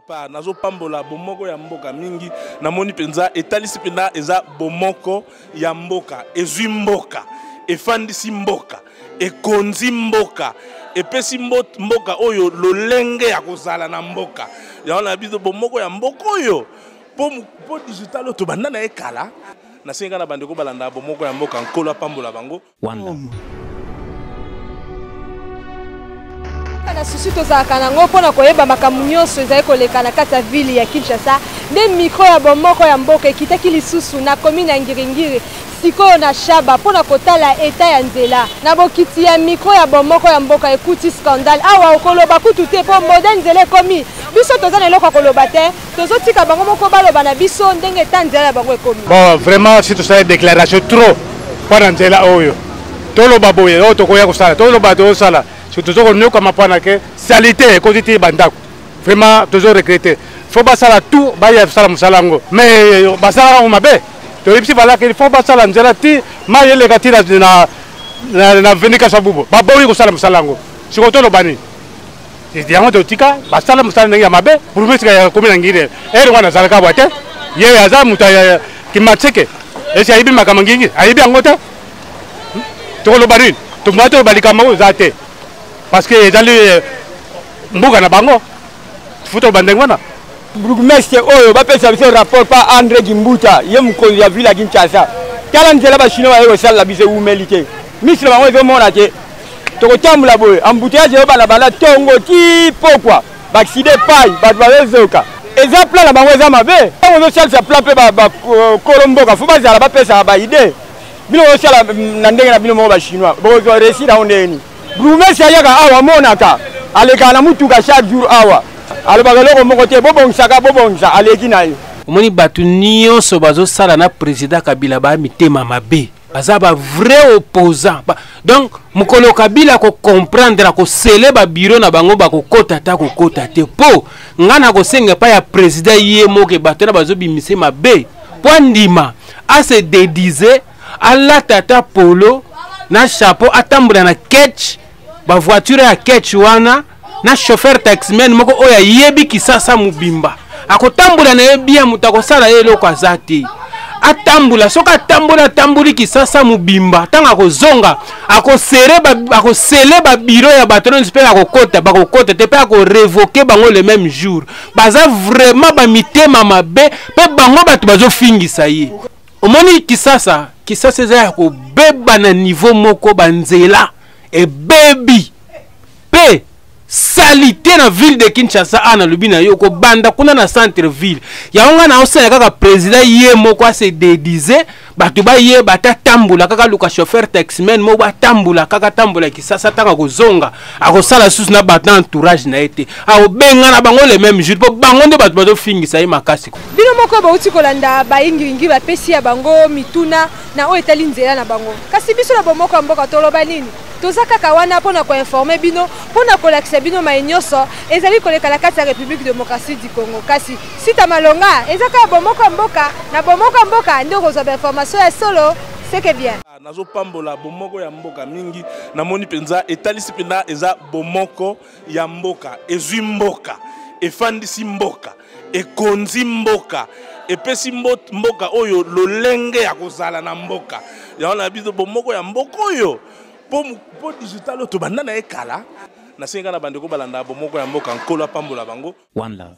part nazopambola bomoko ya mboka mingi. Namoni mpenza etalisi mpenza eza bomoko ya mboka, ezwi mboka, efandisi mboka, ekonzi mboka, epesi mboka oyo lolenge ya kozala na mboka. Yango na biso bomoko ya mboka oyo mpo digital oyo tobanda na ye kala. Nasengi kaka na bandeko balanda bomoko ya mboka, Nkolo apambola bango. Na susi tozalaka nango mpo na koyeba makambo nyonso ezali koleka na kati ya ville ya Kinshasa, nde micro ya bomoko ya mboka ekitaki lisusu na commune ya Ngiringiri, sikoyo na Shaba, mpo na kotala eta ya nzela. Na bokiti ya micro ya bomoko ya mboka ekuti scandale awa, okoloba kutu te mpo modèle nzela ekomi. Biso toza na eloko ya koloba te, tozotika bango moko baloba na biso ndenge eta nzela na bango ekomi. Bon, vraiment si tosali déclaration trop mpo na nzela oyo, toloba boye oyo tokoya kosala, toloba tozosala, tozo konyokama mpo na ke salite ekoti ti bandako. Vraiment tozo regretter, faut basala tout, baya kosala mosala yango, mais basalaka yango mabe. Toyebisi valaka il faut basala nzela ti mai eleka ti na avenue Kasavubu, baboyi kosala mosala yango. Sikoyo toloba nini? Yango totika basala mosala ndenge ya mabe. Bourgmestre ya komi na Ngiri ere wana azalaka bwa te, ye aza moto ya Kimatseke, esi ayebi makambo ngingi, ayebi yango te. Tokoloba nini? Tomoya toloba likambo oyo eza te, parce que ezali mboka na bango, faut toloba ndenge wana. Bourgmestre oyo bapesa biso rapport pa André Kimbuta, ye mokonzi ya ville ya Kinshasa. Tala nzela ba Chinois baye kosalela biso ewumeli te, miso na bango ezomona te. Tokotambola boye, embouteillage eyobana banda tongo ti pokwa, baaccident epai bato bazozoka. Eza plan na bango eza mabe. Ntango ozosalisa plan mpe bakolo mboka fo bazala bapesaka baide. Bino bozosala na ndenge na bino moko, ba Chinois bokozwa réussir yango ndenge nini? Bourgmestre ayaka awa, amonaka, alekaka na mutuka chaque jour awa, alobaka eloko moko te, bobongisaka, bobongisa, aleki na ye. Omoni bato nyonso bazosala na président Kabila ba mitema mabe, baza ba vrai opposant ba, donc mokolo Kabila akocomprendre, akosele ba bureau na bango, bakokota ata kokota te. Mpo nga na kosenga epai ya président ye moko, bato na bazobimise mabe mpo andima ase dédise, alata ata polo na chapeau, atambola na ketch, bavoiture ya ketch wana na chauffeur taximan moko oyo ayebi Kisasa mobimba, akotambola na ye bien, moto akosala ye eloko aza te. Atambola, soki atambola, atamboli Kisasa mobimba, ntango akozonga akosere akosele babureau ya bato nyonso, mpe akokota, bakokota te, mpe akorévoquer bango le même jour. Baza vraiment bamitema mabe, mpe bango bato bazofingisa ye. Omoni Kisasa, Kisasa eza ya kobeba na niveau moko, banzela ebebi mpe saleté na ville de Kinshasa. A nalobi na yo, kobanda kuna na centre ville yango, ngai naosala kaka président ye moko ase dédise, bato bayeba ata tambola kaka, luka chauffeur taximan moko batambola kaka, tambola Kisasa. Ntango akozonga akosala susu na bato na entourage na ye te, akobengana bango le même jour, mpo bango nde bato bazofingisa ye makasi. Bino moko bauti kolanda bayingiringi bapesi ya bango mituna na oyo etali nzela na bango. Kasi biso na bomoko ya mboka toloba nini? Toza kaka wana mpona koinformer bino, mpona kolakisa bino mai nyonso ezali koleka na kati ya République démocratique du Congo. Kasi sita malonga eza kaka bomoko ya mboka. Na bomoko ya mboka nde okozwa bainformation ya solo seke bien. Nazopambola bomoko ya mboka mingi. Namoni mpenza etalisi mpenza eza bomoko ya mboka, ezwi mboka, efandisi mboka, ekonzi mboka, epesi mboka oyo lolenge ya kozala na mboka. Yango na biso bomoko ya mboka oyo mpo digital oyo tobanda na ye kala. Nasengi kaka na bandeko balanda bomoko ya mboka, Nkolo apambola bango. One love.